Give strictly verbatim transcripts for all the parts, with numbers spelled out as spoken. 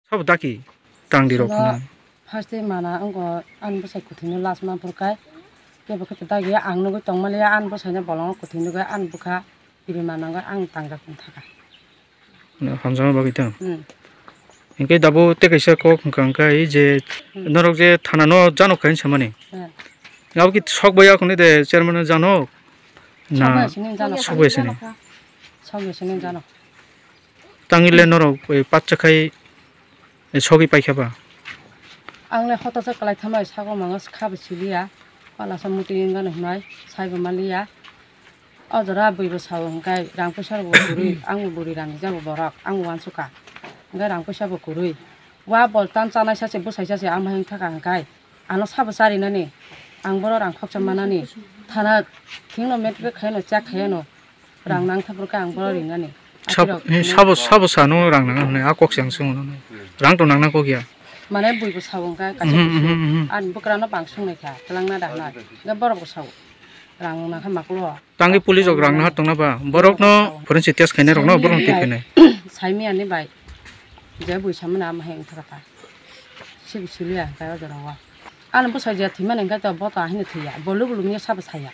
Sabo daki tang di rok Sabo phano. First day mana wngkha ani bwsai kwthwino last month phuru kai. Kebo khe dagi ang nugwi tongmaliya ani bwsaino bolongo kwthwi nugwi ani bwkha biri manango ang tangjak tong thaka. Hamjakma bagwi tang. Hmm. Hinkhe dabo tei kaisa kok hwnkha hwnkhe je Hmm. norok je thana no jano khaini samani. Hmm. Abo ki sok bai akhoni de chairman no jano? Na Sok bai sini jano. Sok bai sini. Sok bai sini jano. Tangile norok, eh, patcha khai, eh, sogwi paikha ba? Ang le hotosa kwlai thamai sago mango kha bo siliya. Pala sa muti wngano hwnwi saibo maliya. O jora bui bo sao hwnkhe rang puisa rok bo kwrwi, ang bo buri rang rijak bo borok, ang bo uansukha. Hwnkhe rang puisa bo kwrwi. Wa bol tan chanai sache bwsai sache ang bahai wngthaka hwnkhe ano sabo charinani. Ang boro rang khoksa manani. Thana thingno metric khaino chak khaino. Rang nang thapro khe ang boro rinani. Sab-, Akhirok eh, sabo, sabo sano rang nang hwnwi a kok se ang swngo nono. Rang to nang nang kok ya. Mane bui bo sao hwnkhe kaisa Mhm, bui mhm, mhm. Ani bwkrano bang swngnai kha, twlangna da hwnwi. Hwnkhe borok bo sao. Rang nang kha maklo. Tangwi police rok rang naha tongna ba? Borok no forensic test khainai rok no borok no twi khainai. Saimiyani bai. Je bui samani ama hai wngkha kha. Sibi siliya hwnkhe o jora o. Ani bwsai je thwimani hwnkhe to bo to ahini thwiya. Bo lubu lumiya sabo saya.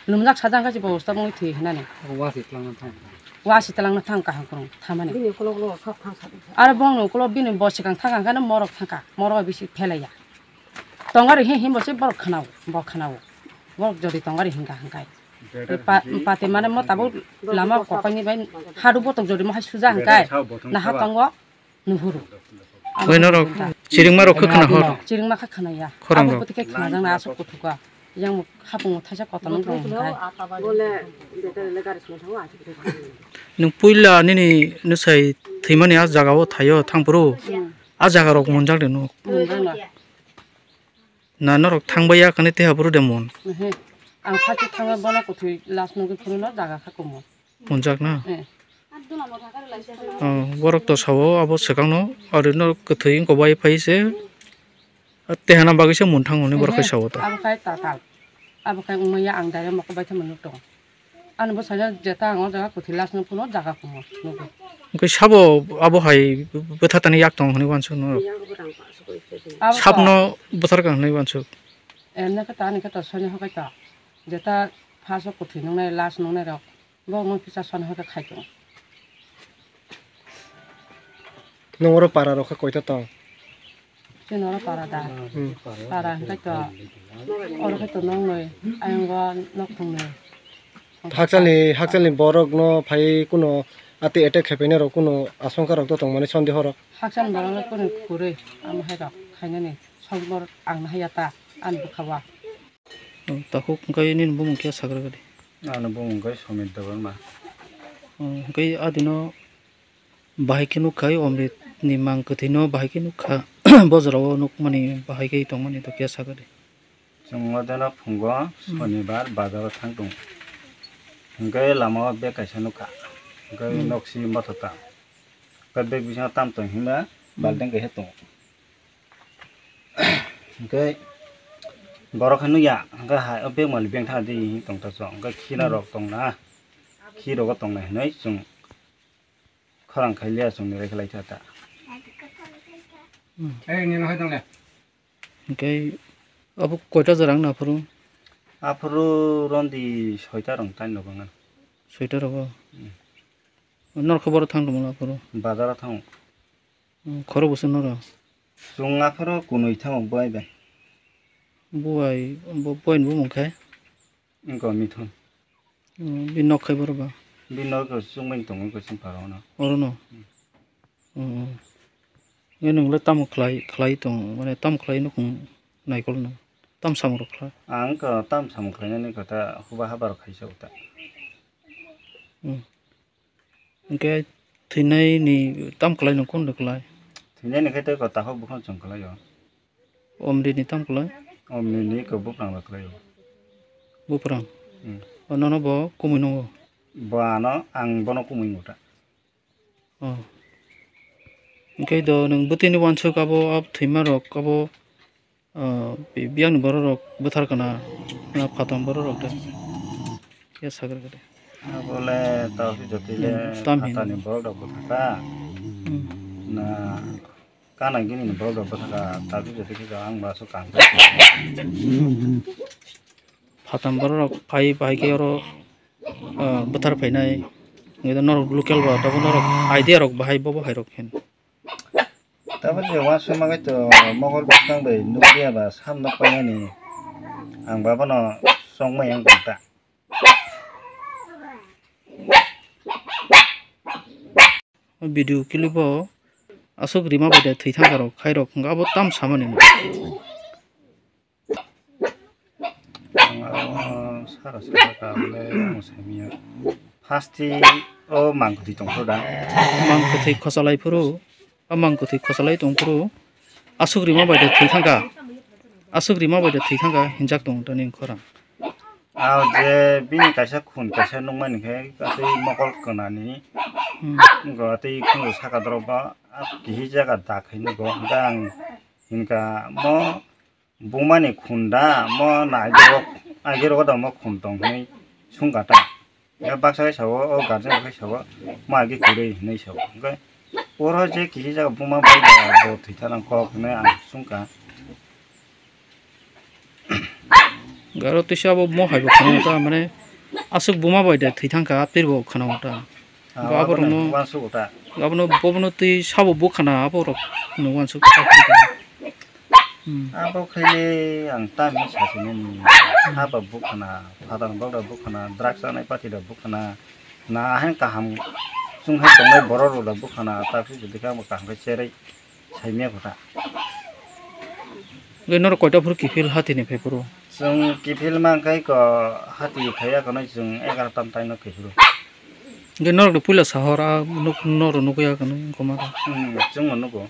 Lumjak sajak hwnkhe se bo stop wngwi thwi hinani. Wa se twlangna thang. Wa se twlangna thang kaham kwrwng thamani. Bini ukulok ulo sok thang sa. Aro bongni ukulok bini bo swkang thang hwnkhe no morok thangkha. Morok bisi phelaiya. Tongari hi himbo se borok khwnao, bo khwnao. Borok jodi tongari hingka hwnkhe. Tei pa-, pati mane mo tabuk lama kokoni bai hadu botok jodi mo hai suja hwnkhe. Naha tongo. Nuhuru. Oi norok chiringma rok khe khna hor. Chiringma khe khna ya. Khorang rok. Abo bwtwi khe khna jang na aswk kuthuka. Yang hapung thaisa kotor nang rong khai. Nwng puila nini nwsai thwimani a jaga o thaio thangphuru. Hmm. A jaga rok munjak de nuk. Munjak na. Na norok thangbai ya kani teha buru de mun. Ehe. Ang phachi thangwi bono kuthwi last nugwi phuru no jaga kha kumo. Munjak na? Eh. Oh, borok to sao abo swkang no, aro no kwthwi wngkha bai phai se. Tehana bagwi se mun thang hwnwi borok khai sao to. Abo khai tatal. Abo khai wngmaya ang direct mokol bai thangma nuk tongo. Ani bwsai no jeta ang o jaga kwthwi last no phuru jaga kumo nugwi. Hwnkhe sabo abo hai bwtha tani yak tong hwnwi uansuk no. Abo to. Sabno bwthar ka hwnwi uansuk. Emne khe to ani khe to soini hokai to. Jeta first o kwthwi nungnai last nungnai rok. Bo wngwi kisa soni hoite khai tongo. Nwng oro para rok khe koita tong? Chini oro para da. Hmm. Para hwnkhe to, oro khe to noknwi, ayang o nok thumnwi. Hakchalni, hakchalni borok no phai kuno ati attack khe painai rok kuno asongkha rok to tong mani sondeho rok? Hakchalni borok no kuno kwrwi, amo hai rok khainani sombor ang nahaya ta ani bwkha o. Oh, takhuk hwnkhe nini bumung khe sagra gadi? Ani bumung khe Somit Debbarma. Oh, hwnkhe adino bahai khe nukha, Omrit ni mang kwthwino bahai khe nukha. Bo jorao nukmani bahai khe tongmani to khe sagra di. Chwng odeno phungo Hmm. Sonibar bazaro thang tongo. Hwnkhe lamao bag kaisa nukha. Hwnkhe Hmm. Noksi mothota. Hwnkhe bag bisingo tam tong hima Hmm. Balting kaisa tongo. Hwnkhe borok khe nukya, hwnkhe hai o bag mali bengthang di tongthok chwng, hwnkhe khina Hmm. rok tongna, khi rogo tongnai hinwi chwng khorang khai liya, chwngni rai khlai kha ta. Hmm. Hwnkhe abo koita jora wngna aphuru? Aphuru rondi soita rong taino bangano. Soita rogo? Hmm. Norok khe boro thang tongmani aphuru? Bazaro thango. Hmm, khorok bwswk norok? Chwng aphuru kunui thango buai bai. Buai, bo-, buai ni bumung khe? Wngkha Mithun. Hmm, bini nok khe boro ba? Bini nok chwngbai tongo wngkha chwng para ono. Orono? Hmm. Hmm, hmm. Nge nwng le tamo khlai, khlai tong, mane tamo khlai nukhung naikol no? Tam samung rok khlai? Ang wngkha tam samung khlainani kotha huba haba rok khaisa uta. Hmm. Hwnkhe thwinai ni tam kwlai no, kunu kwlai? Thwinai ni khe tei kwtal hok buphang chwng kwlai o. Omri ni tam kwlai? Omri ni khe buphang rok kwlai o. Buphang? Hmm. O nono bo kumui nungo? Bo ano, ang bono kumui nungkha. Oh. Hwnkhe do nwng bwtwi ni uansuk abo, abo thwima rok abo, Ah, bi-, biyangni borok rok bwthar kana, na phatam borok rok de. Ya sagar gede. Abole tao si jotile Hmm, tam hin. Phatani borok rok bwthar ka. Hmm. Na Kana gini ni borok rok bwsaka tabuk jotoi khe ang ba aswk kaham khe. Phatam borok rok phai bahai khe oro, ah, bwthar phainai. Norok local ba tabuk norok idea rok bahai bo bahai rok hin. Tabuk je uansukma khe to mokol bwskang bai nukliya ba sam nok painani ang ba bono chongmai ang tong ta. O video clip o aswk rima bai de thwi thangka rok khai rok hwnkhe abo tam samani. Ang abo sara sara ka bole ang saimanya. First o mang kwthwi tongphuru da. Mang kwthwi khochalai phuru, o mang kwthwi khochalai tongphuru aswk rima bai de thwi thangka, aswk rima bai de thwi thangka hinjak tong tani khorang. Ah, je bini kaisa khun kaisa nukmani khe tei mokol kwnani. Hmm. Wngkha tei khunju saka dorop ba kihi jaga dak hinwi bo hwnkhe ang hinkha mo bumani khun da mo na agirok agirok da mo khun tong hinwi sungkha ta. Baksa khe sao o guardian khe sao mo agi kwrwi hinwi sao hwnkhe oro je kihi jaga buma bai bo thwi thana kok hinwi ang sungkha. Garo tei sabo mo hai bo khana ta mane aswk buma bai de thwi thangka apir bo khana ta. Ah, bo abo abono rokno uansuk ta. Abono bobono tei sabo bo khana abo rok no uansuk ta. Hmm. Abo khaile ang tamni sasini ni haba bo khana phatar bok da bo khana drugs anai pati da bo khana na ahen kaham chung hai tongnai borok rok da bo khana ta khe jodi khe amo kaham khe cherai. Saimya kotha. Gai norok koita phuru kiphil hati ni phai phuru? Chwng kiphil man khai ko hati phaiya kono chwng egaroh tam taino kiphil. Gai norok de puila sahor a nuk norok nukya kono koma. Hmm, chwng no nugo.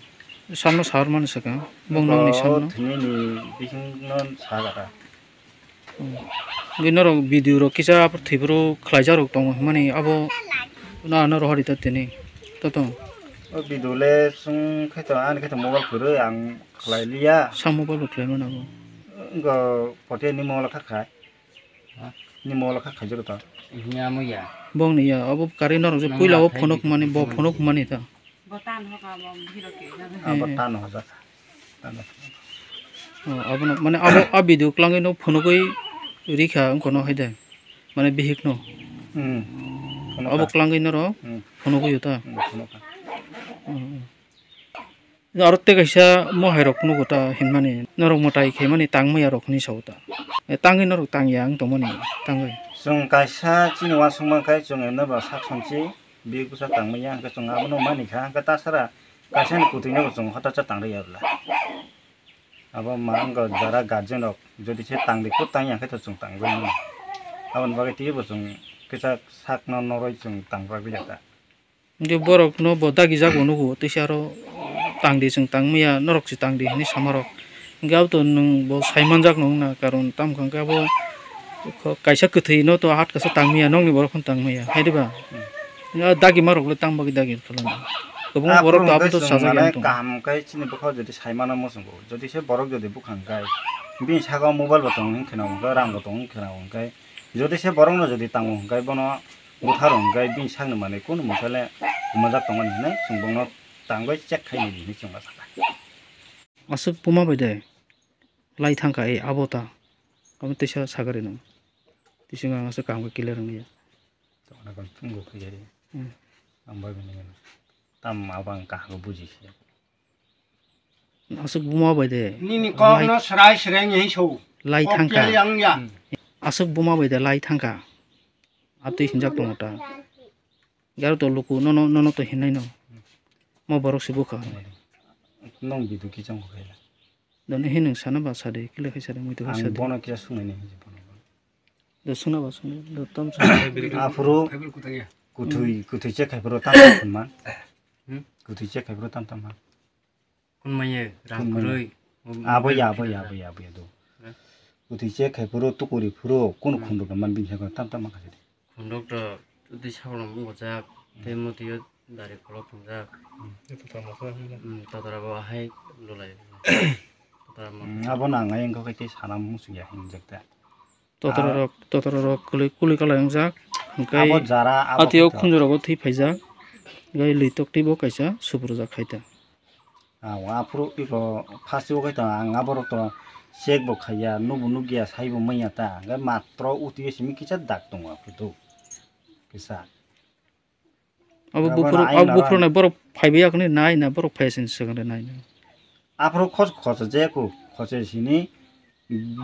Samno sahor mani saka. Bong nokni samno. Thini ni bising non sahara. Hwnkhe norok video rok kisa thwiboro khlaijak rok tongo hwnmani abo no ano rohor rita tini to tong. O video le sung khe to ani khe to mobile kwrwi ang khlai liya. Sa mobile bo khlai mano abo. Wngkha photo ni mobile kha khai. Ni mobile kha khai jero to. Ni amo ya. Bong ni ya abo kari norok je puila o phonok mani bo phonok mani ta. Bo tan hoka bo bhiro ke. Abo tan hoka. Oh, abono mane abo a video klangwi no phunugwi rikha wngkha no hai de. Mane bihik no. Hmm. Abo klangwi noro phunugwi ta. Hmm, phunukha. Hmm, hmm. Aro tei kaisa mohai rok nugo ta hinmani norok mwtai khaimani tangmaya rok hinwi sao ta. E, tangwi norok tangya wng tongmani tangwi. Chwng kaisa chini uansukma khe chwng eno ba sak songchi. Bihik bwsa tangmaya hwnkhe chwng abono manikha, hwnkhe tasara kaisani kwtwino bo chwng hota cha tangri ya bwla. Abo ma wngkha jara guardian rok jodi se tangdi kut tangya hwnkhe to chwng tangwi mano. Aboni bagwi twibo chwng kisa sakno noroi chwng tangbagwi ya ta. Hwnkhe borokno bo dagijak bo nugo, teisa aro tangdi chwng tangmaya, norok se tangdi hinwi samarok. Hwnkhe aboto nwng bo saimanjak no wngna, karon tamo hwnkhe abo kaisa kwthwi no to hat kaisa tangmaya, nokni borok phano tangmaya, hai diba? Hmm. Dagima rok le tang bagwi dagi khlano. Kwbangma borok to aboto sajak yang tongo. Kaham khe chini bwkha jodi saimano muchungo, jodi se borok jodi bwkha hwnkhe bini saka o mobile bo tongo hwnkhe no hwnkhe rang bo tongo hwnkhe no hwnkhe jodi se borok no jodi tango hwnkhe bono butharo hwnkhe bini sakni manwi kunu mungsa le humajak tongmani hinwi chwng bono tangwi check khainai hinwi chwng ma sakha. Aswk buma bai de lai thangkha, e abo ta. Abo teisa sagari nang. Teisa ang aswk kaham khe clear wngya. Tongna kon thungo khe jari. Hmm. Ang bai bini tam abo ang kaham khe buji khe. Aswk buma bai de. Nini kok no srai srai ngi so. Lai thangkha. Aswk buma bai de lai thangkha. Abtwi hinjak tongo ta. Garo to luku nono, nono to hinai no. Mo borok se bukha. Nong bidu kichang ko khaila. Doni hin nung sana ba sadi kile khai sadi muitu khai sadi. Bono kisa sungai ni hinji bono. Do suna ba suna do tam suna. Afuru kutui kutui che khai pro tam tam man. Hmm? Kutui che khai pro tam tam man. Kunmaya, rang kwrwi. Abo ya, abo ya, abo ya, abo ya, do. Kwthwi che khai phuru, tukuri phuru, kunu khunduk man bini hai tam tam ma kha. Khunduk to twi sabolong wng bojak, tei motwi o dari khulok thwngjak. Totra bo ahai lulai. Totra mo. Abo nang ai wngkha khe tei sana muchung ya hinjak ta. Totororok, totororok kwlwi, kwlwi kwlai wngjak. Hwnkhe abo jara, abo atio khunju rogo thwi phaijak. Hwnkhe lwi tok twibo kaisa subrujak khai ta. Ah, aphuru iko first o khe to ang aborok to check bo khaiya, nubo nukya, saibo manya ta, hwnkhe matro utio simi kisa dak tongo aphuru to kisa. Abo Abo buphuru, na abo aina buphuru ran- nai borok phaibai yakni nai na borok phaiya sini swkang de nai na. Aphuru khos khosa je ku, khosa sini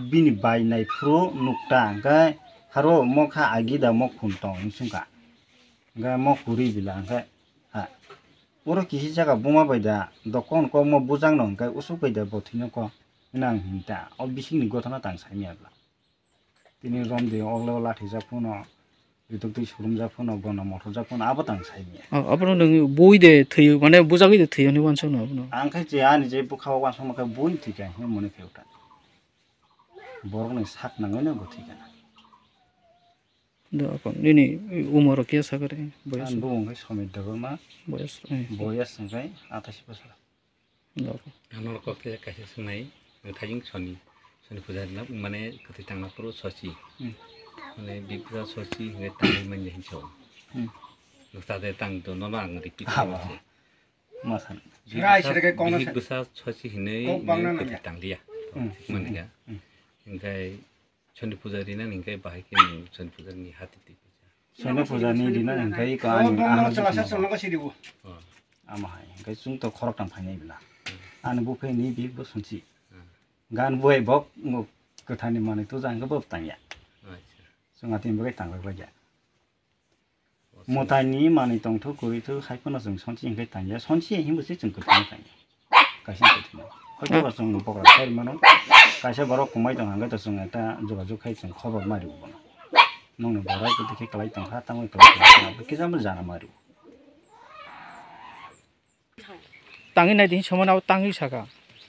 bini bai nai phuru nukta hwnkhe haro mokha agi da mokhun tong hwnsung kha. Hwnkhe mokhuri bila hwnkhe ha. Oro kisi jaga buma bai da dokon kokma bujang no hwnkhe usuk bai da bo thwino ko hwnwi ang hinta. O bisingni gothana tang saimya bla. Tini romdi oglo lathijak phano, ritok twi surumjak phano, gono mothorjak phano, abo tang saimya. O, abono nwng bui de thwiyo, mane bujagwi de thwiyo hinwi uansukno abono. Ang khe je ani je bwkha o uansukma khe buini thwikha hinwi mone khe uta. Borokni sak nangwi no bo thwikha. Do ako nini umor kya sakare boyas? Ani bumung khe Somit Debbarma, boyas, eh. Boyas hwnkhe athais bosor. Norok kok khe kaisa swngnai, thajing soni, soni puja rwna, mane kwthwi tangna phuru sochi. Hmm. Mane bipra sochi hwnwi tangwi manya hinwi sao. Hmm. Noksa de tang do, nono ang repeat Haba. Khaima se. Ma san. Bihik Rai bwsa, sere khe kongna bihik sa-, bwsa sochi hinwi kok bangna nini kwthwi nangya. Tangliya. Hmm. Thik mani kha. Hmm. Hingkai Choni puja rina hingkai bahai khe nwng choni puja ni hati twi khe. Choni puja ni rina hingkai ko Oh, ani bong bong ano chwla sa chwla ko sidi bo. Oh. Ama hai hingkai chwng to khorok tang phainai bila. Hmm. Ani buphe ni bi bo sunsi. Hmm. Gan buai bok ngo kwthani manwi to jang bo tang ya. Acha. Chwng ati bo tang rok ya. Mutai ni manwi tongthok kwrwi thok hai phano chwng sonsi hwnkhe tangya, sonsi himbo se chwng kwthwino tangya. Kaisa kwthwino. Hoito ba chwng bokhorok khai mano. Kaisa borok kwmai tong hwnkhe to chwng ekta jogajog khai chwng khobor ma rwo bono. Nongni borok kwthwi khe kwlai tong kha, tamo kwlai tong kha, abo kisa bo jana ma rwo. Tangwi nai di hinwi samani abo tangwi saka.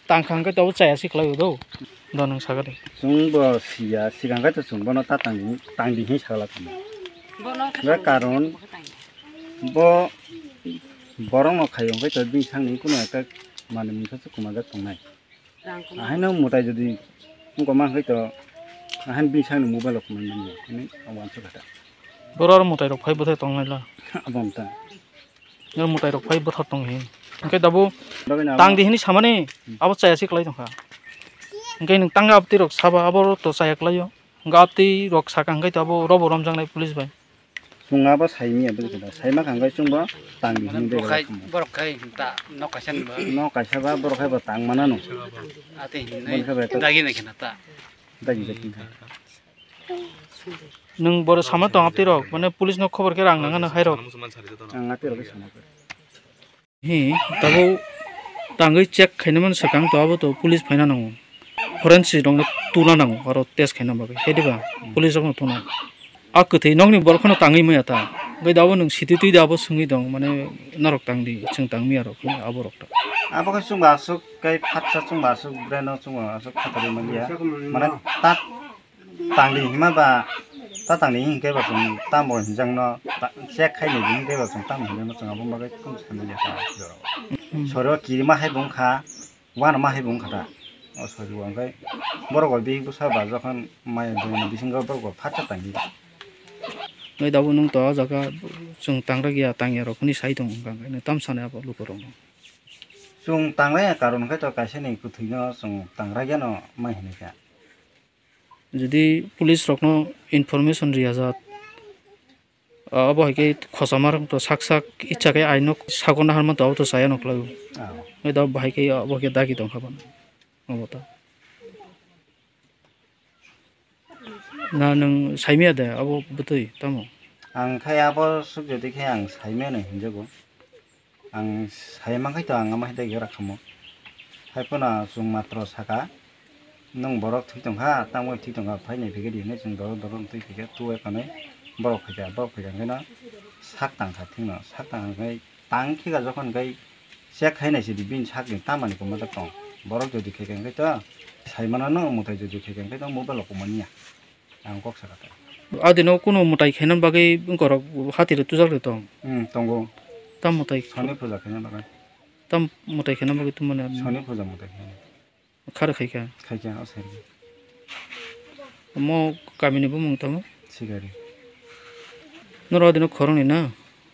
Tangkha hwnkhe to abo chaya se kwlai o do. Do nwng saka de. Chwng bo siya, sigang khe to chwng bono ta tang, tang di hinwi sakla tongmo. Bono Hwnkhe karon bo borok no khaio hwnkhe to bini sakni kuno ekta manwi mungsa se kwmajak tongnai. Rang kwma. Ahaino mwtai jodi wngkoma hwnkhe to, ahaino bini sakni mobile rok kwmai manya hinwi ang uansuk kha ta. Borok aro mwtai rok phai bwthai tongnai la. Abo wng ta. Nang mwtai rok phai bwthar tong hi. Hwnkhe dabo Bagwi na tang abo? Di hinwi samani Hmm. abo chaya se kwlai tongkha. Hwnkhe nwng tang abtwi rok saba abo to chaya kwlaio. Hwnkhe abtwi rok saka hwnkhe to abo robo romjaknai police bai. Chwng abo saimya bwlwi khe da. Saima kha hwnkhe chwngbo tang di hinwi Borok khai, bwlwi kha. Borok khai ta nok kaisa ni ba. Nok kaisa ba borok khai bo tang mana no. Ate hinwi Borok khai bo ta dagi nai khena ta. Dagi dagi kha. Nwng boro sama tong abtwi rok, mane police no khobor khe rang nang ano hai rok. Ang abtwi rok khe sama khe. Hi, tabo tangwi check khaina man swkang to abo to police phaina nango. Forensic rok no tuna nango, aro test khaina bagwi. Hai diba? Police rok no tuna. A kwthwi nokni borok phano tangwi maya ta. Hwnkhe dabo nwng sititwi da abo swngwi dong, mane norok tang di, chwng tang maya rok, abo rok ta. Abo khe chwngbo aswk kai phatsa chwngbo aswk brain o chwngbo aswk khatharwi manya. Mane ta Tangdi hima ba, ta tangdi hinkhe ba chwng tamo hinjakno ta-, check khaini hinkhe ba chwng tamo hinjakno chwng abo bagwi kung sanwi ya ta jorao. Hmm. Soro kirima hai bo wngkha, uanama hai bo wngkha ta. O sori bo wngkhe borok bo bihik bwsa ba jokhon maya dongni bisingo borok bo phatsa tangdi. Nai dabo nwng to o jaga chwng tangrag ya, tangya rok hwnwi sai tongo wngkha, hwnkhe nwng tam sanai abo lukurokno. Chwng tangraya karon khe to kaisa ni kwthwino chwng tangrayano mai hwnwi kha. Jodi police rokno information riyajak, abo hai khe khosama rok to sak sak icha khe aino sagorna harma to abo to chaya no khlaio. Ah. Nai da bahai khe abo khe dagi tong kha bana. Abo ta. Na nwng saimaya de abo bwtwi tamo? Ang khai abo suk jodi khe ang saimaya no hinjago. Ang sai mankhai to ang ama hai dagi rak khamu. Hai phano chwng matro saka, "Nwng borok thwi tongkha, tamo thwi tongkha, phai nai phikhe di," hinwi chwng dorok dorok twi phikhe, tu bai phano borok phaikha, borok phaikha hwnkhe no sak tangkha thikno, sak tangkha hwnkhe tang khika jokhon hwnkhe check khai nai sidi bini sakni tamani kwmajak tong. Borok jodi khaikha hwnkhe to sai mano no, mwtai jodi khaikha hwnkhe to mobile rok kwmani ya. Ang kok sakha ta. Adino kuno mwtai khaina bagwi borok hati rw tujak rw tong. Hmm, tongo. Tam mwtai Soni puja khaina bagwi. Tam mwtai khaina bagwi tongmani adino. Soni puja mwtai khaina. Khar khaikha. Khaikha, o sai. Omo kamini bumung tamo? Sigari. Noro adino khoroknwi na?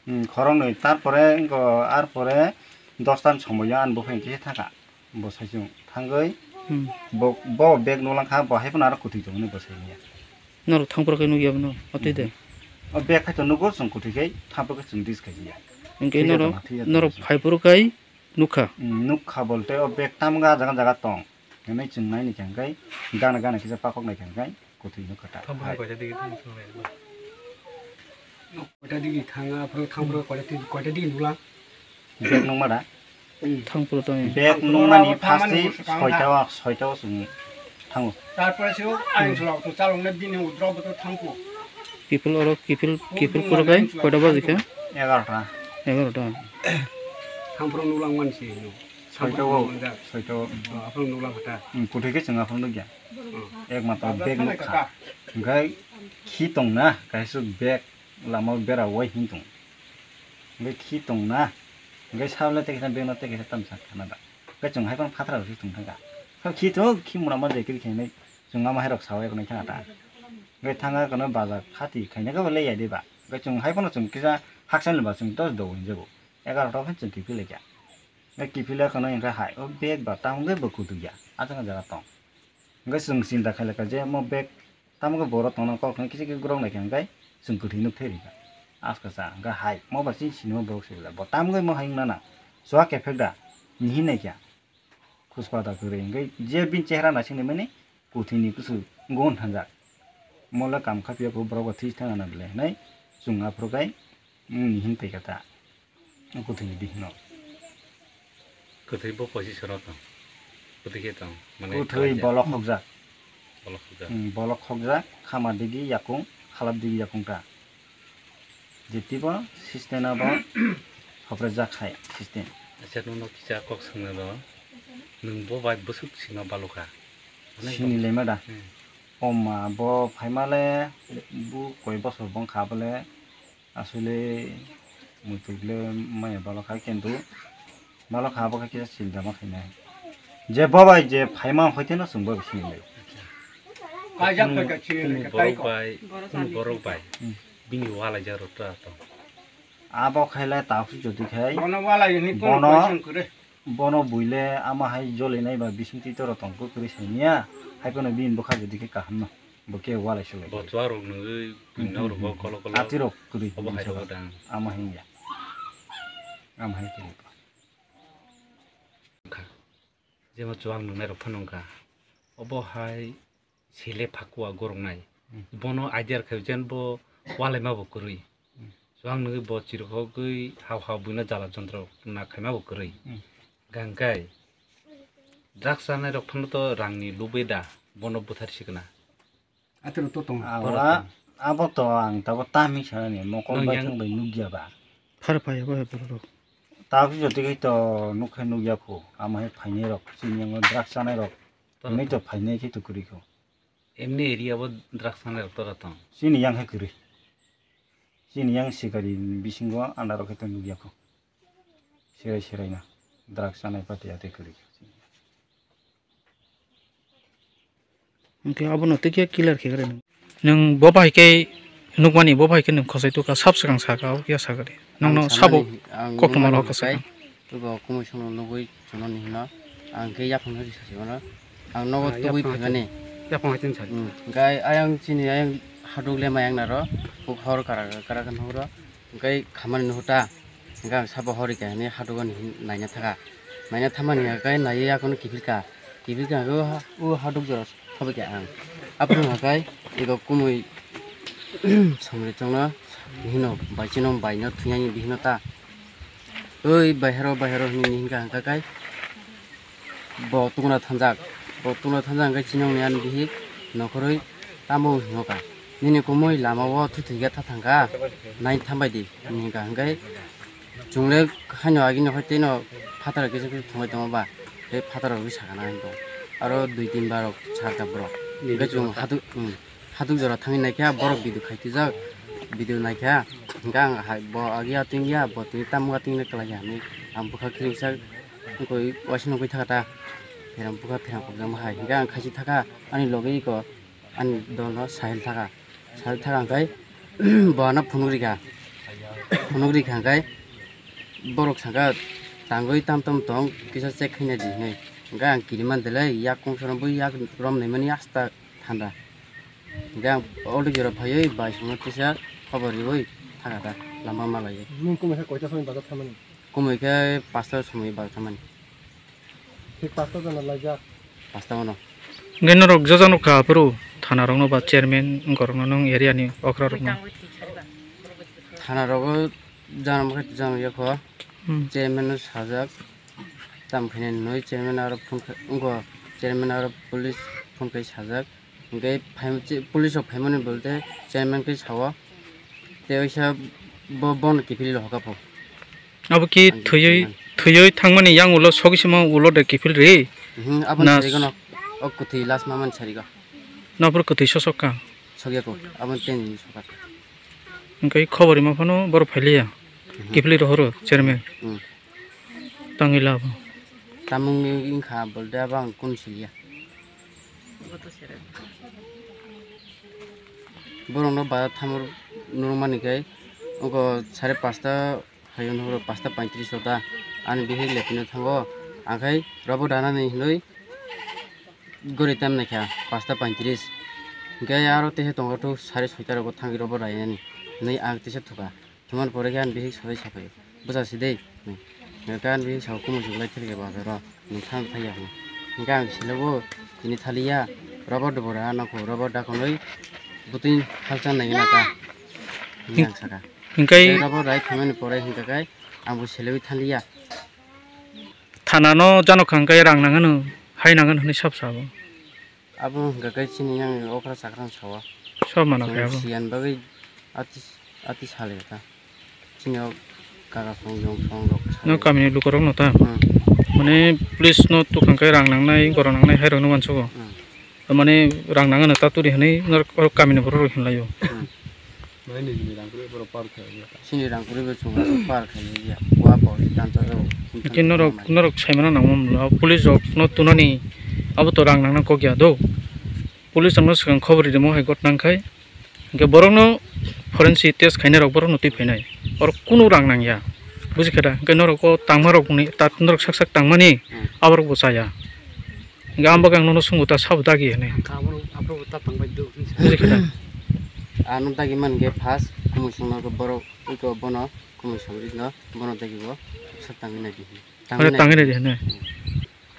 Hmm, khoroknwi. Tarpore wngkha, arpore Dos tan somoyo ani buphang khe thangkha. Bo saichung thangwi Hmm. bo, bo bag nuklang kha, bo hai phano aro kwthwi tongmani bo saimanya. Norok thangphuru khe nukya bono, atwi de. O bag khai to nugo chwng kwthwi khai, thangphuru khe chwng dis khai ya. Hinkhe Thwi norok, jatama, thwi jatama norok chwng. Phaiphuru khai nukha. Hmm, nukha bolte o bag tamga jaga jaga tong. Hinwi chwng naini khe hinkhe gana gana kisa pakok nai khe hinkhe. Kwthwi no kwtal. Thangphuru hai. Koita digi thang thang nai ba? Koita digi thanga, aphuru thangphuru koita digi, koita digi nuklang. Bag nukma da? Hmm. Thangphuru tong. Bag nukmani first ni soita o, soita o chwng thango. Tarpore se o ayang solo to chalokna bini udro bo to thangphuru. Kifil oro, kifil, kifil phuru kai koita baji kha? Egarota. Egarota. Thangphuru nuklang mansi no. Soita o, soita o. Oh, aphuru nuklang kha ta. Hmm, kwthwi khe chwng aphuru nukya. Ekmatro bag nukha. Hwnkhe khi tongna, kaisa bag lama bera wai hin tong. Hwnkhe khi tongna, hwnkhe sabole tei kaisa bag no tei kaisa tamsa khana da. Hwnkhe chwng hai phano phatar rok se tong thangkha. Khe khi to, khi mura ma jai kiri khainai, chwng ama hai rok sawi rok nai thangkha ta. Hwnkhe thangkha kono bazar khati khaina khe bo le ya de ba. Hwnkhe chwng hai phano chwng kisa haksan le ba chwng to do hin jago. Egarota khe chwng kiphil lai kha. Hwnkhe kiphil lai khano hwnkhe hai o bag ba tamo khe bo kutu ya. Achang jaga tong. Hwnkhe chwng chinta khailakha je mo bag tamo khe borok tongna kok hwnkhe kisa khe gorok naikha hwnkhe chwng kwthwi nuk thai rikha. Aska cha hwnkhe hai mo ba chini sinimo borok se bo tamo khe mo hai wngna nang chuak ephek da ni hin naikha. Khuspa da kwrwi hwnkhe je bini chehra naisingni mani kwthwini kusu gon thanjak. Mo le kam kha phiya kho borok bo thwi thang ana bwle hinwi chwng aphuru khai ni hin paikha ta. Kwthwini bihikno. Kwthwi bo position o tong. Kwthwi khe tong. Mane kwthwi kwlaijak. Bolok khokjak. Bolok khokjak. Hmm, bolok khokjak. Khama digi yakung, khalap digi yakung ta. Jetibo system abo hoprejak hai system. Acha, nono kisa kok swngna do. Nwng bo bai bwswk sima balukha. Sini lema da. Hmm. Oma bo phaimale bu koi bosor bongkha bole. Asole muituk le maya balok hai kintu balok ha bo khe kisa sinta ma khainai. Je babai je phaima hoite no chwng bo sini lai. Kaijak Kunu, paikha sini kunu lai borok katai ko. Bai, kunu borok bai. Hmm. Bini walai jaro ta to. Abo khailai ta phu jodi khai. Bono walai ni kunu bono, question kore. Bono buile ama hai jolinai ba bising twi toro tong kuk kwrwi sainia. Hai kono bini bwkha jodi khe kaham no. Bo khe walai se lai. Bo chuarok nungwi buino rwgo kolo kolo. Atirok kwrwi obo hai rogo dang. Ama hinya. Ama hai kwrwi. Kha. Jema chuak nungnai rok phano wngkha. Obo hai sele phakua goroknai. Hmm. Bono idea khe jen bo walai ma bo kwrwi. Hmm. Chuak nungwi bo chirikhogwi hao hao buino jala jontro na khaima bo kwrwi. Hmm. Gangkai. Drugs chanai rok phano to rangni lubui da bono buthar sikna. Atwrwng to tongo. Awa, abo to ang tabo tamhi sanani, mokol bai thang bai nukya ba. Phar phai abo hai borok rok. Tabuk jotoi khai to nuk khai nukya kho, ama hai phainai rok, chini yango drugs chanai rok. Hinwi to phainai khai to kwrwi kho. Emni area bo drugs chanai rok tora tong. Chini yang hai kwrwi. Chini yang sikari bisingo anda rok khai to nukya kho. Serai serai na drugs chanai pati atwi kwrwi kho. Hwnkhe abono tei khe clear khe kwrwi. Nwng bo bahai khe nukmani, bo bahai khe nwng khosai tukha, sab swkang sakha, o khe sakha de. Nwngno sabo koktwma rok sakha. Tubo kumui songno nugui chwngno ni hino. Ang khe yaphang no risa se mano. Ang nogo tubui phaimani. Yaphang hai tin sari. Hmm. Gai ayang chini ayang haduk le mayang naro. Kok hor kara kara kan horo. Gai khamani nuhuta. Hingke ang sabo hor rikha hinui haduk ani hin naina thaka. Naina thamani hingke naiya yakono kiphilka. Kiphilka hingke o ha-, o haduk jora thobikha ang. Aphuru hingke ego kumui somri chongno hino bai chino bai no thwngya ni bihino ta. Oi bai hero bai hero hinui hingka hingka kai. Bo tukuna thanjak, bo tukuna thanjak hingke chini wngni ani bihik nokhorwi tamo hingo ka. Nini kumui lama o thuthwi khe tha thangkha, nai thambai di, hinwi hingka hingke chwng le haino agini hoi tei no phataro kisa kisa thangbai tongo ba, tei phataro rwi sakana hinwi tongo. Aro dui tin bar rok sakha borok. Hingke chwng hadu, hmm. Haduk jora thangwi naikha, borok video khai twijak, video naikha, hingke ang hai bo agi atwng ya, bo tini tamo atwng le kwlai ya hinwi ang bwkha kiring sak wngkoi waisa nukgwi thaka ta, pherang bwkha pherang khobjagma hai, hingke ang khaisi thaka ani logi iko ani dolno sahil thaka, sahil thaka hingke bo ano phunuk rikha, phunuk rikha hingke borok saka Tangwi tam tam tong, kisa check khaina di hinwi. Hwnkhe ang kiriman delai, yak kungsa rok bui yak rom naimani asta thanda. Hwnkhe ang already jora phaiwi bai songno kisa khobor riwi thangkha da, lama malaiwi. Nung kumui khe koita somoi bazar thamani? Kumui khe pasta somoi bazar thamani. Thik pasta jona laijak? Pasta ono. Hwnkhe norok joja nukha aphuru thana rokno ba chairman wngkorokno nung area ni okra rokno? Thana rogo jana mokhe jana yakho. Hmm. Chairman no sajak. Tamo khe nini chairman aro phone khai, wngkha chairman aro police phone khai sajak. Hwnkhe phai-, police rok phaimani bolte chairman khe sao. Tei waisa bo, bono kiphilwi hoka pho. Abo ki ang thwiwi, thwiwi thangmani yang ulo sogwi sima ulo de kiphil ri? Mhm, abo na thwiwi gano, o kwthwi last ma man sarigo. Nopor kwthwi sosok ka? Sogya ko, abo teni sokar. Hwnkhe khobor rima phano borok phailiya. Mhm. Kiphilwi rohoro chairman. Hmm. Tangwi labo. Tamungni wngkha bolte abo ang kunu siliya. Borokno ba thamor nurmani khe oko sare pasta phaio nuhoro pasta paintris o ta ani bihik lepino thango. Angkhai robo danani hinwi gori tam naikha pasta paintris. Hwnkhe aro teisa tongo thuk sare soita rogo thangwi robo rainani hinwi ang teisa thuka. Thumani pore khe ani bihik sori saphai, "Bwsa si de," hinwi. Hwnkhe ani bihik sao, "Kumui chuk lai thilke bazaro, nwng thang thangya," hinwi. Hwnkhe ang silago, "Tini thaliya, rubber dubura nokho, rubber dakhonwi bwtwi halsa naigwna ta," hinwi ang saka. Hwnkhe rubber rai thangmani pore hwnkhe khe ang bo silawi thaliya. Thana no jano khang khe rang nang ano, hai nang ano hinwi sab sabo. Abo hwnkha khe chini yang okra chakra sawa. Sob mano khe abo. Siyan bagwi ati, ati sale ta. Chini o kaka song jong song rok sale. No kamini lukorok no ta? Hmm. Mane police no tukang khe rang nangnai, gorok nangnai hai rok no mansugo. Hmm. Mane rang nang ano ta turi hinwi norok kamini borok rok hinlai o. Hmm. Nai nini rang kwrwi borok par khe ya. Chini rang kwrwi bo chwng aswk par khe ya. Wa bo tansa jago. Hwnkhe norok, norok saimano nangma mwnwi. Abo police rok no tunani abo to rang nangna kok ya do. Police rok no swkang khobor rimo hai got nang khai. Hwnkhe borok no forensic test khainai rok borok no twi phainai. Borok kunu rang nang ya. Buji khe da? Hwnkhe norok o tangma rok ni ta norok sak sak tangmani hmm aborok bo chaya. Hingke ang bwkha ang nono swngo ta sabo dagi hinwi. Ang kha abono aphuru ta tangbai do hinsa. Buji khe da? Ano dagi man khe first kumui songno khe borok iko bono kumui songwi no bono dagi bo sak tangwi nai di hinwi. Mane tangwi nai di hinwi.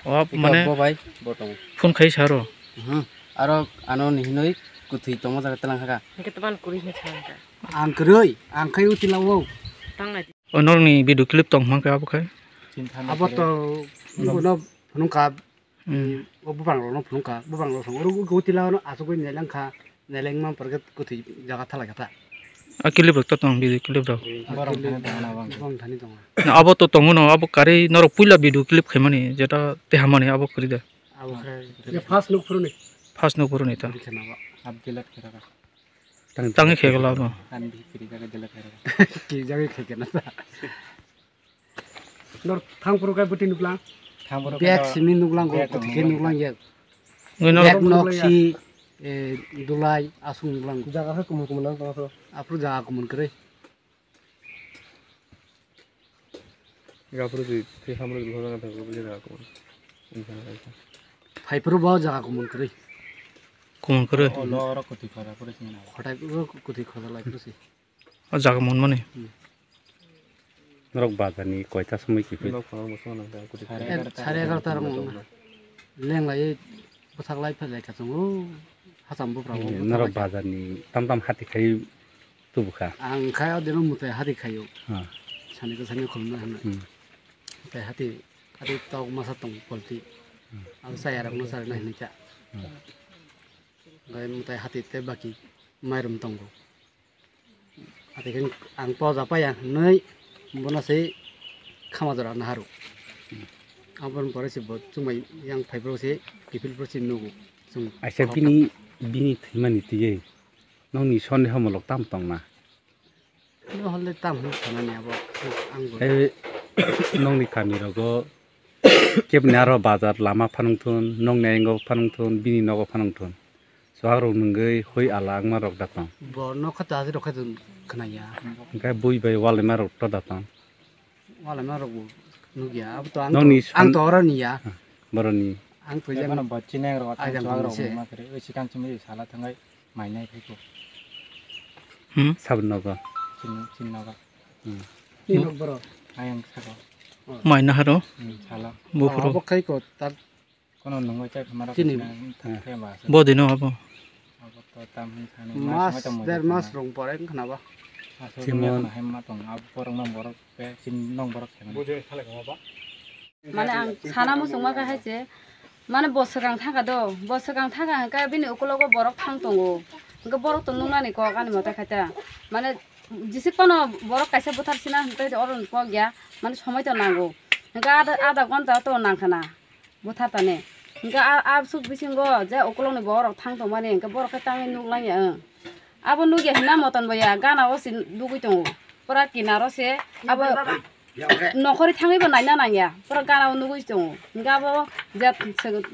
O iko mane bo bai bo tongo. Phone khai saro. Mhm. Aro ano ni hinwi kwthwi tongma jaga telang kha. Hingke teman kwrwi hinwi sa kha. Ang kwrwi, ang khai utila o. Tangnai. O norokni video clip tong hwnkhe abo khai. Abo to bono phunukha. Hmm. O buphang rokno phunukha, buphang rok song oro utila no asugwi nelengkha, nelengma porkhe kwthwi jaga thalai kha ta. A clip rok to tong, video clip rok. Borok thani tongo na bang. Borok thani tongo. Na abo to tongo no, abo kari norok puila video clip khaimani jeta tehamani abo kwrwi da. Abo khe first nuk phuruni. First nuk phuruni ta. Bwrwi khana ba. Ab delete khe raka. Tang, tang khe gala abo. An bi kiri jaga delete khe raka. Kiri jaga khe kena ta. Nor thang phuru khe bwtwi nuklang. Thang phuru khe bag to simi nuklang, bag kwthwi khe nuklang. Nuklang ya. Ngi nor bag nok si, eh, dulai aswk nuklang. Jaga khe kumun kumun nang tong. Aphuru jaga kumun kwrwi. Ga phuru twi, twi ham phuru twi jaga kumun. Phai phuru bo jaga kumun kwrwi. Kumun kwrwi. O lo oro kwthwi khara phuru simi na. Khotai phuru kwthwi khara lai phuru si. O jaga monmani. Hmm. Norok bazar ni koita somoi kiphil? Nok phano bwskango nang kha, kwthwi. Sare egarota. Sare egarota rok wngkha. Lenglaiwi bwsaklai phailai kha chwng o hacham buphang o. Norok bazar ni tam tam hati khai tubu kha. Ang khai o dino mwtai hati khaio. Ha. Sani kwsani khulumna hwnwi. Hmm. Mwtai hati, hati tok masa tong polti. Hmm. Abo chaya rokno charwna hwnwi kha. Hmm. Gai mwtai hati tei baki mairum tongo. Ati khe ang poja paya hinwi bono se khama jora naharu. Aboni pore se bo chumai yang phai phuru se kiphil phuru se nugo. Chwng aisa khok bini, bini thwimani twiwi nokni sondeho mulok tamo tongna? No hole tam hwn sanani abo ang bo. Tei nokni kami rogo kebni aro bazar lama phanung thun, nokni ayang o phanung thun, bini nogo phanung thun. Chuwak rok nwngwi hoi ala wngma rok da tong. Bo nokha ta hati rok khe khwnaya. Hwnkhe bui bai wal ima rok to da tong. Wal ima rok bo. Nukya, abo to ang Nokni to, ang san- to oro niya. Boroni. Ang to Ebono jang bo chineng rok, ajang chuak rok se. Ma kare, oi sikang chimui sala thangai mainai phaiko. Hmm? Sabun nogo. Chin, chin nogo. Hmm. Ni nok boro. Ayang sako. Maina haro. Hmm, sala. Bufuro. Abo khai ko, tar Kono nungoi chai khamara Chini. Khe ba. Bo dino abo. Abo to tam hin thani Mas, mas der mas rong pore wngkha na ba. Aswk Simon. Wngkha na hai ma tong, abo borok nong borok ke, chin nong borok khe. Mane ang sana muchungma khe hai se, mane bo swkang thangkha do, bo swkang thangkha hwnkhe bini ukulogo borok thang tongo, hwnkhe borok to nuknani kok ani mote khai ta, mane jisik phano borok kaisa buthar sina hwnkhe oro ni kok ya, mane somoi to nango, hwnkhe ada, ada ghonta to nangkha na. Buthartani. Hingke a, a suk bisingo je ukulokni borok thang tongmani hingke borok khe tangwi nuklangya, ang. Abo nukya hwnna moton bo ya, gana o se nugwi tongo. Pura kinaro se abo nokhori thangwibo naina nangya, pura gana o nugwi tongo. Hingke abo je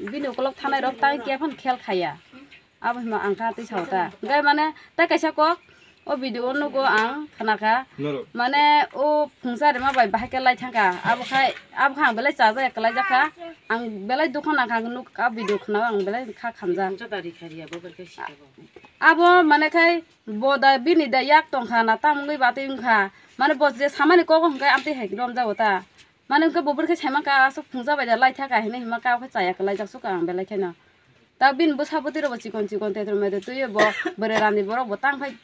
bini ukulok thanai rok tangwi kephano khel khaiya. Abo hima ang kha twi sao ta. Hingke mane tei kaisa kok, o video o nugo ang khna kha. Norok. Mane o phungsa rema bai bahai khe lai thang kha. Abo khai, abo kha ang belai chajakya kwlai jak kha. Ang belai dukha nang kha nuk a video khna ang belai kha khamjak. Phungsa dari kha riya bo belai khe sika bo. Abo mane khai bo da bini da yak tong kha na tam wngwi batwi wng kha. Mane bo je samani kogo hwnkhe amtwi hai romjago ta. Mane hwnkhe bo bwrwkhe saiman kha aswk phungsa bai da lai thang kha hinwi hima kha o khe chaya kwlai jak suk ang belai kheno. Ta bini bwsa bwtwi rokbo chikon chikon tetrome de twiwi bo bwrwi rani borok bo tang phai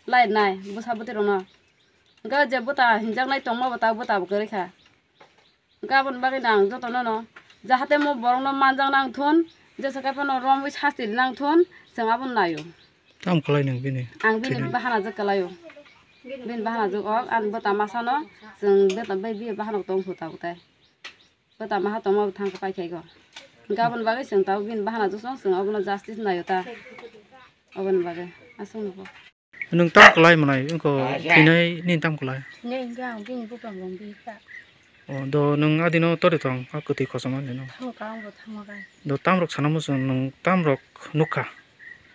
lai nai bwsa bwtwi rokno. Hwnkhe je bwta hinjaknai tongma bo ta bwta bo kwrwi kha. Hwnkhe aboni bagwi no ang jotono no jahate mo borokno manjak nang thun, jesa khai phano romwi sasti nang thun, chwng abono naio. Tamo kwlai nang bini? Ang bini bahana jwk kwlaio. Bini bahana jwk ok, ani bwta masano chwng bwta bai bini bahana tong phu tabuk tai. Bwta maha tongma bo thang khe pai khai go. Hwnkhe aboni bagwi chwng tabuk bini bahana jwk song, chwng abono justice naio ta. Aboni bagwi aswk nugo. Nwng tamo kwlai mwnai wngkho, thwinai nini tamo kwlai? Nini hwnkhe ang bini buphang rong bi kha. O, do nwng adino tori tong, a kwtwi kosom ani no? Tamo ka, ang bo tamo ka. Do tamrok sana muchung nwng tamrok nukha?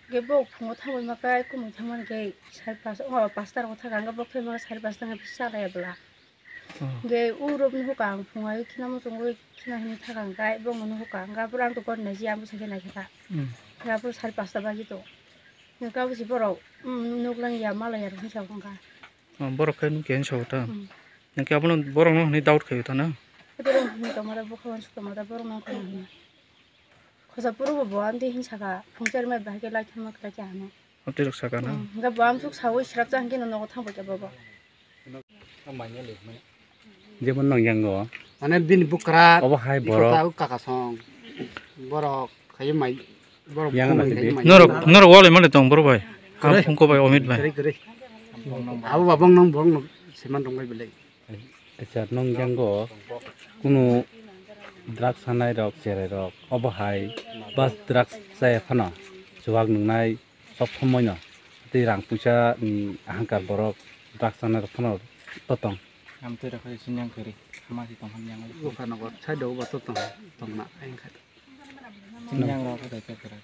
Ge bo phungo thangwi ma kai, kumui thangmani khe sari pasta, o, pasta rok thaka, hwnkhe bo khe ma sari pasta hwnkhe bisa laya bwla. Oh. Ge urok ni huka ang phungai khina muchungwi khina hini thaka hwnkhe bo mani huka hwnkhe bwrang to gori nai ji ang bwsai khe nai khe ta. Hmm. Ga bo sari pasta baji to. Ga bo si borok, um, nuklang ya malai ya hinsa wngkha. Oh, borok khe nuk ya hinsa wngkha. Hmm. Hwnkhe abono borok no hwnwi doubt khaio ta na? Borok hwnwi tongma da bwkha uansuk tongma da borok no wngkha na hwnwi. Khosa puro bo bo amtwi hinsa kha phungsa rwmai bahai khe lai thangma khlai khe hano. Amtwi rok saka na? Hmm, hwnkhe bo amsuk sawi srapsa hwnkhe no nogo thang bai khe bobo. Jemon nong yango. Mane bini bukra. Obo hai iko borok. Ta kaka song. Borok khai mai. Borok yang bukung na mai tini. Norok, norok wale male tong borok bai. Ham phungko bai omit bai. Kwrwi, kwrwi. Abo babang nang borok no seman rong bai belai. Acha, nong yango kunu drugs sanai rok, cherai rok, obo hai bas drugs chaya phano chuwak nungnai sob somoi no tei rang puisa ni ahangkar borok drugs sanai rok phano totong. Amtwi rok hai sinyang kwrwi, hama si tong hamyang. Buphano bo side o bo totong, tongna ayang khai. Sinyang rok hai khe kwrwi.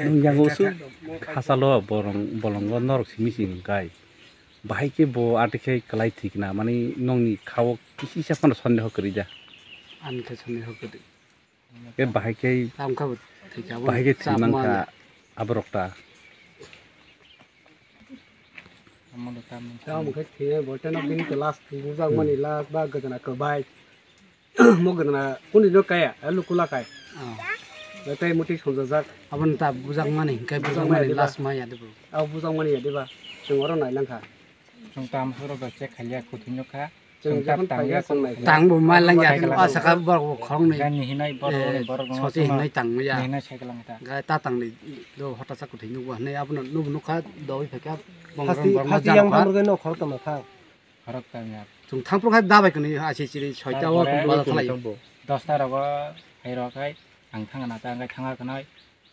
Nung yang usu khasalo borong bolongo norok simi simi kai. Bahai khe bo ati khe kwlai thik na mani nongni khao kisi sa phano sondeho kwrwi da. Ani khe sondeho kwrwi. Khe bahai khe Tam kha bo thik abo bahai khe chap thwi man kha mani. Aborok ta. Tamo khe thwi bo teno bini class bujak mani last ba gajana kwbai. Mo gana kuni no kaya, alu kula kai. Oh. Betai muti sonjajak. Abon ta bujak mani, kai bujak mani last maya de bro. Abo bujak mani ya de ba. Chwng oro nai lang kha. Chwng tam soro ba check khalia kuthwi no kha. Chwng tap tang ya chwng nai. Tang bo mai lang ya. Asaka borok bo khorong ni. Gani hinai borok ni borok no. Soti hinai tang ya. Hinai cycle lang ta. Ga ta tang ni do hota sa kuthwi no bo hinai abono no no kha doi phaka. Hasti hasti yang thamro no khorok tong thang. Khorok tangya. Chwng thangphru khai dabai kwnwi, achi chiri soita o. Tarpore bwla khalai. Dosta rogo hai rok hai ang thangna ta, ang thanga kwnai.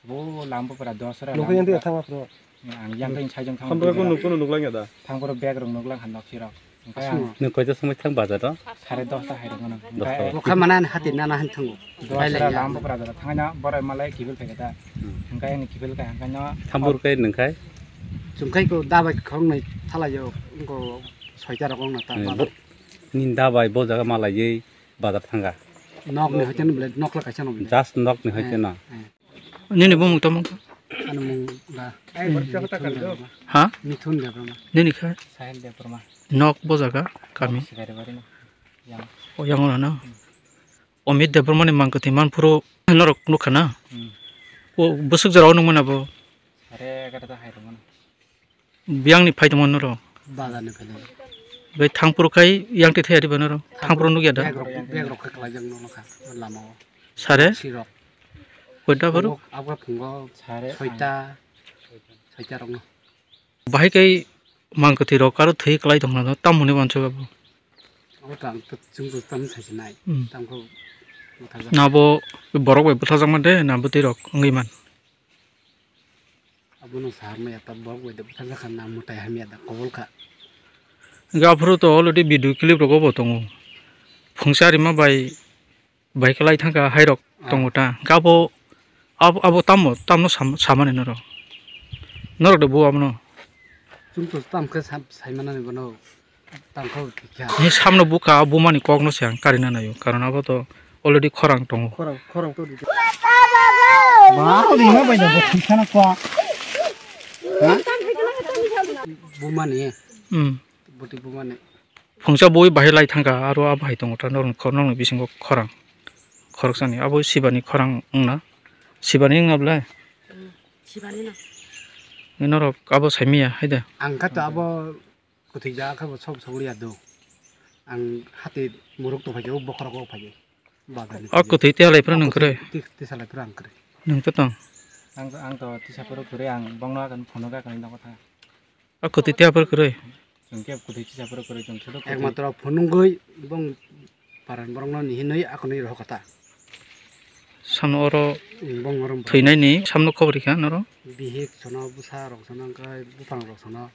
Bo lambo pura dos ra. Nokho yang lambo thanga phru. Ang yang khe sai jong thang. Thangphru kono, kono nuklang ya da? Thangphru bag rok nuklang han nok sirok. Aswk. Nung koita somoi thang bazar o? Sare dosta hai rok no. Dosta. Bo kha mana hati nana han thango. Dos ra lambo pura da thangna borai malai kibil khai da. Hmm. Hingkai ani kibil khai hingkai no. Thangphru kai nung khai? Chwng khai ko dabai khoroknwi thalai o, ko soita rok ong na ta. Hmm, ba- bo- Ninda bai bo jaga malaiwi bazar thanga. Nok ni hoite no ble, nok la kaisa no ble. Just nok ni hoite no. Eh. Nini bumung tamo? Ani mung da. Ha? Mithun Debbarma. Nini kha? Sahil Debbarma. Nok bo jaga kami? Sikaribari no. Yang. O yang ora no. Amit Debbarma ni mang kwthwi man phuru norok nukha na? Hmm. O bwswk jora o nukmano bo? Are egarota hai rwmano. Biyang ni phai tongmano norok? Bazar ni phai tongmano. Bai thang phuru khai yang te thai ari ba norok? Thang phuru nukya da? Bag rok, bag rok khe kwlai jak nukha lama o. Sare? Sirok. Koita phuru? Abo phungo. Sare. Soita. Soita rok no. Bahai kai mang kwthwi rok aro thwi kwlai tongna no tam hwnwi uansuk abo. Abo tang to chwng to tam sai se nai. Hmm. Tam kho bwtharjak. Na bo borok bai bwtharjak man de na bwtwi rok wngwi man. Abo no sar maya ta borok bai de bwtharjak kha na mwtai hamya da kobol kha. Ga phuru to already video clip rogo bo tongo. Phungsa rima bai bai kwlai thangkha hairok. Ah. Tongo ta. Hwnkhe abo, abo, abo tamo, tamno sam-, samani norok? Norok de bo abono? Chwng to tam khe sam-, saimanani bono. Tam khe kikha. Ni samno bukha, bumani kokno se ang karina naio. Karon abo to already khorang tongo. Khorang, khorang to di. Ba, ko di ma bai da, bo kikha na kwa. Ha? Bumani. Hmm. Boti bumani. Phungsa bui bahai lai thangkha, aro a bahai tongo ta, norok, norokni bisingo khorang, khoroksani, abo sibani khorang wngna, sibani wngna belai? Hmm, sibani no. Norok abo saimanya, hai da? Ang kha to abo kwthwi ja khe bo sob sob ya do. Ang hati muruk to phai o bokhorok o phai o. Bazar ni. O kwthwi tiya lai phano nwng kwrwi? Ti-, tisa lai phano ang kwrwi. Nwng to tong? Ang, ang to tisa phano kwrwi, ang bongno akan phono ga kan nokha tha. O kwthwi tiya phano kwrwi? Nwng khe kwthwi tisa phano kwrwi, chwng sodo kwthwi. Ekmatro phunugwi bong paran borokno ni hinwi akonwi rohor kha ta. Samno oro. Bong oro thwinaini samno khobor rikha noro? Bihik sono, bwsa rok sono, wngkha buphang rok sono.